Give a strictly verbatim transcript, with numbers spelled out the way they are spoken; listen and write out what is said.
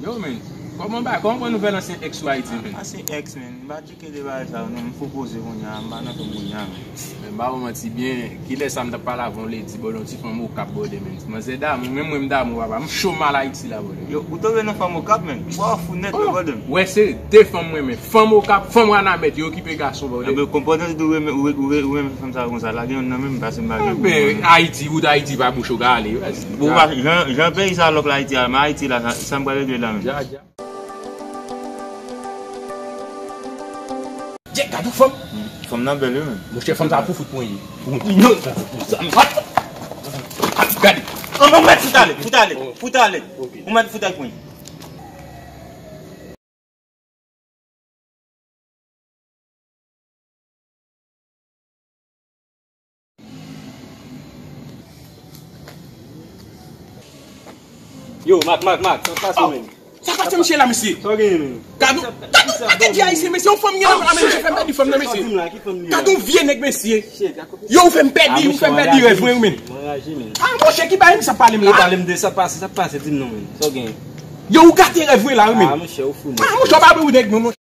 Yo, men, kòman ba, kòman pran nouvèl ansyen ex ou Ayiti, men? Ansyen ex, men, m pa tcheke de bagay sa yo, non, m fou poze kounye a, m pa nan fòm kounye a, men. Men, m pa ba w manti byen, kilè sa m t ap pale avè w ledi, bòdè, yon ti fanm Okap, bòdè, men. Manzè damou, menm mwen m damou, papa, m cho mal Ayiti la, bòdè. Yo, ou tonbe nan fanm Okap, men? Wa fou nèt, men, bòdè. Wè, se de fanm mwen, men. Fanm Okap, fanm Wanament, yo okipe gason, bòdè. Enben, konpòte w, ou renmen, ou renmen fanm sa konsa, lage youn nan men m, pase m pa gen pou mwen. Ayiti, wout Ayiti pa bouch ou ka ale, vas-y. Bon, jan, jan peyi sa lòk la, Ayiti a, men Ayiti la, sa, sa m pral regle la menm. Dja, dja. Djek, gade yon fanm. Fanm nan bèl, wi, men. Monchè, fanm sa pou fout mwen ye. Pou yon sa, gade. An, an, mèt fout ale, fout ale, fout ale. Ou mèt fout ale pou mwen. Yo, Mak, Mak, Mak, sa k pase, men? Sa k pase, mesye, la, mesye? Sa w genyen, men? Gade, gade, gade, di Ayisyen, mesye, yon fanm gen nan men, mesye, fè m pèdi fanm nan, mesye. Gade yon vye nèg, mesye. Yo, ou fè m pèdi, ou fè m pèdi rèv mwen, men. Ah, monchè, ki bagay sa pale m la? Pale m de sa k pase, sa k pase, di m non, men. Sa w genyen? Yo, ou gate rèv mwen la, wi, men. Ah, monchè, ou fou, men. Ah, monchè, w pa bon nèg, non, monchè.